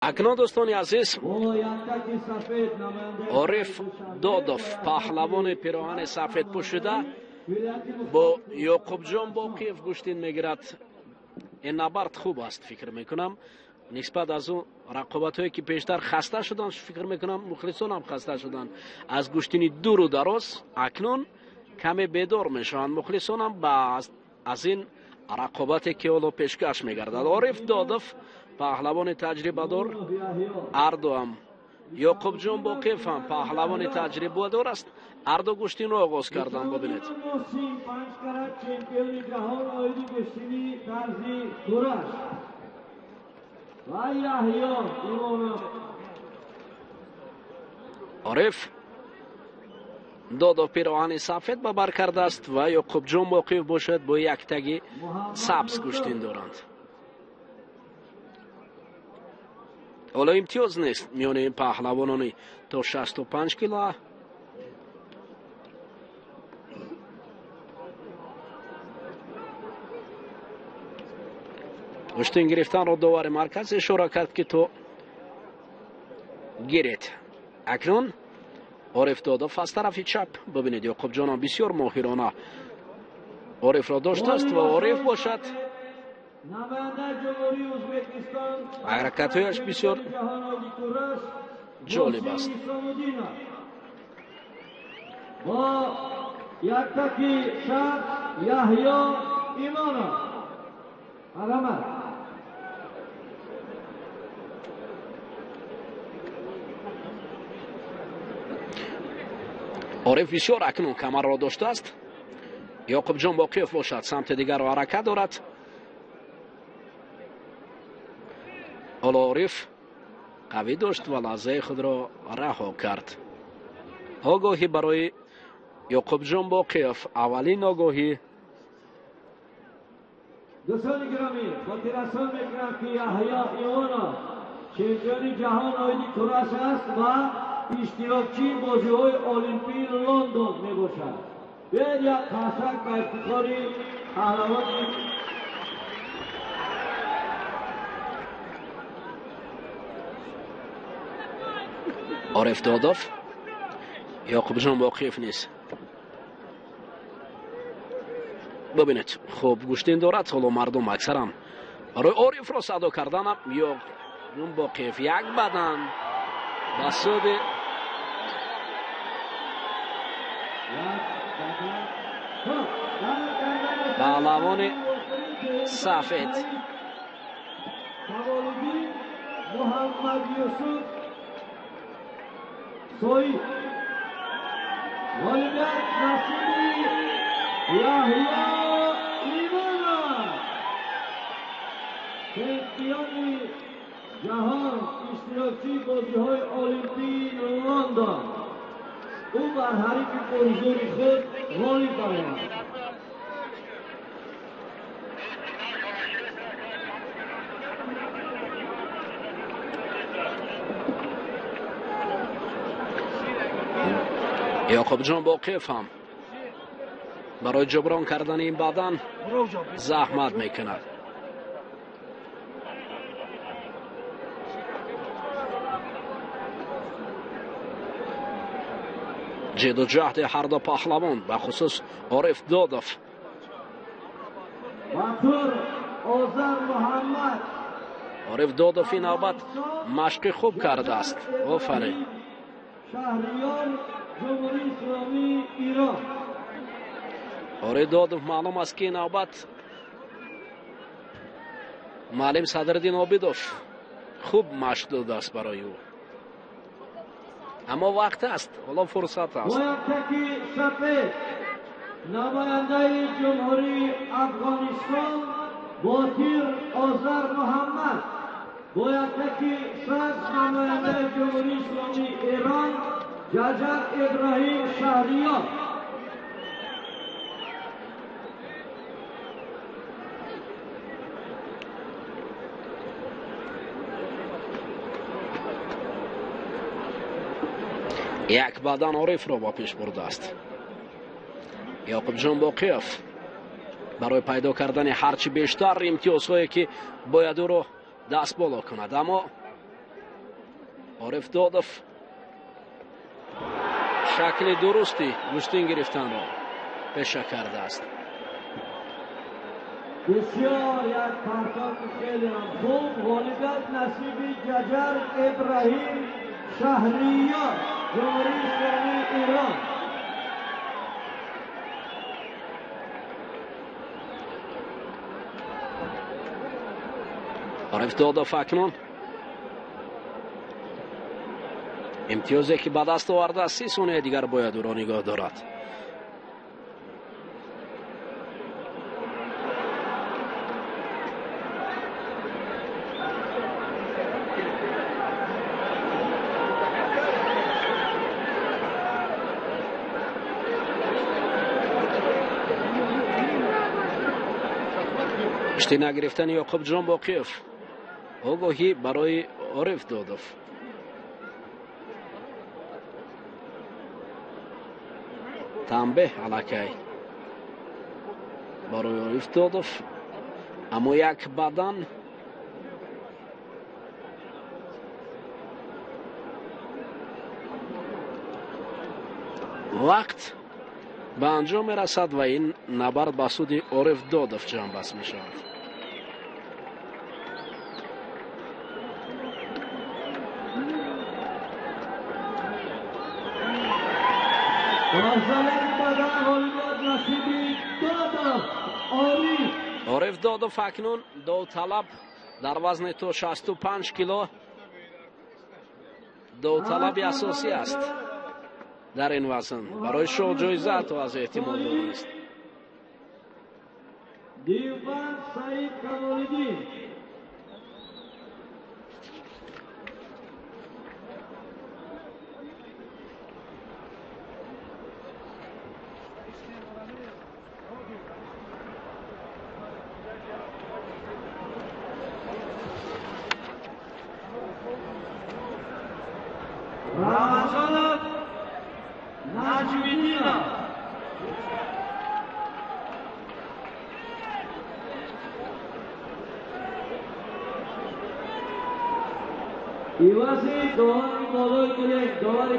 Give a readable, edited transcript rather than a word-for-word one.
Акнун, дӯстони азиз, Ориф Додов, паҳлавони пироҳани сафед пӯшида, бо Ёқубҷон Боқиев гӯштин мегирад. Ин набард хуб аст, фикр мекунам, нисбат аз он рақобатҳое ки пештар хаста шуданд. Фикр мекунам, мухлисон ҳам хаста шуданд аз гӯштини дуру дароз. Акнун каме бедор мешаванд мухлисонам ба аз ин рақобате ки ҳоло пешкаш мегардад. Ориф Додов, паҳлавони таҷрибадор, ҳардуам, Ёқубҷон Боқиев ҳам паҳлавони таҷрибадор аст. Ҳарду гӯштинро оғоз карданд, бибинед. Панҷкарат чемпиони ҷаҳон оиди гӯштини тарзи кураш ва Яҳё Имонов. Ориф Додов пироҳани сафед ба бар кардааст ва Ёқубҷон Боқиев бошад, бо яктаги сабз гӯштин доранд. Ҳоло имтиёз нест миёни ин паҳлавонони то 65 кило. Гӯштин гирифтанро довари марказ ишора кард, ки то гиред. Акнун Ориф Додов аз тарафи чап. Бибинед, Ёқубҷонам бисёр моҳирона Орифро доштааст ва Ориф бошад, ҳаракатҳояш бисёр ҷолиб аст. Бо яктаки сабз Яҳё Имонов, марҳамат. Ориф бисёр акнун камарро доштааст. Ёқубҷон Боқиев бошад, самти дигарро ҳаракат дорад. Ҳоло Ориф қавӣ дошт ва лаҳзаи худро раҳо кард. Огоҳӣ барои Ёқубҷон Боқиев, аввалин огоҳӣ. Дӯстони гиромӣ, хотиррасон мекунам, ки Яҳё Имонов чемпиони ҷаҳон оиди кураш аст ва иштирокчии бозиҳои олимпии Лондон мебошад. Биёед, як қарсак ба ифтихори паҳлавони. Ориф Додов, Ёқубҷон Боқиев низ, бибинед, хуб гӯштин дорад. Ҳоло мардум аксаран барои Орифро садо карданам. Ёқубҷон Боқиев як бадан ба суди паҳлавони сафед. Муҳаммад Юсуф Соид, ғолибият насиби Яҳё Имонов, чемпиони ҷаҳон, иштирокчии бозиҳои олимпии Лондон. Ӯ бар ҳарифи пурзури худ ғолиб баромад. Ёқубҷон Боқиев ҳам барои ҷуброн кардани ин бадан заҳмат мекунад. Ҷиду ҷаҳди ҳарду паҳлавон, бахусус Ориф Додов. Батур Озар Муҳаммад. Ориф Додов ин навбат машқи хуб кардааст, офарин. Шаҳриёр, Ҷумҳурии Исломии Эрон. Ориф Додов, маълум аст, ки ин навбат муаллим Садриддин Обидов хуб машқ додааст барои ӯ, аммо вақт аст, ҳоло фурсат аст. Бо яктаки сафед намояндаи Ҷумҳурии Афғонистон Ботир Озар Муҳаммад, бо яктаки сабз намояндаи Ҷумҳурии Исломии Эрон Ҷаҷар Иброҳим Шаҳриёр. Як бадан Орифро ба пеш бурдааст. Ёқубҷон Боқиев барои пайдо кардани ҳарчи бештар имтиёзҳое, ки бояд ӯро даст боло кунад, аммо Ориф Додов шакли дурусти гӯштин гирифтанро пеша кардааст. Бисёр як партофи хеле ҳам хуб. Ғолибият насиби Ҷаҷар Ибраҳим Шаҳриёр, Ҷумҳурии Исломии Эрон. Ориф Додов акнун имтиёзе ки ба даст овардааст, 30 сонияи дигар бояд ӯро нигоҳ дорад. Гӯштӣ нагирифтани Ёқубҷон Боқиев огоҳӣ барои Ориф Додов. Танбеҳ аллакай барои Ориф Додов, аммо як бадан вақт ба анҷом мерасад ва ин набард ба суди Ориф Додов ҷамъбаст мешавад. Ориф Додов акнун довталаб дар вазни то 65 кило довталаби асосӣ аст. Дар ин вазн барои шоҳ ҷоиза ҳатто аз эҳтимол дур нест. Дивбанд Саид Камолиддин. Рамазонов Наҷмиддинов. Ивази довари болои гилем довари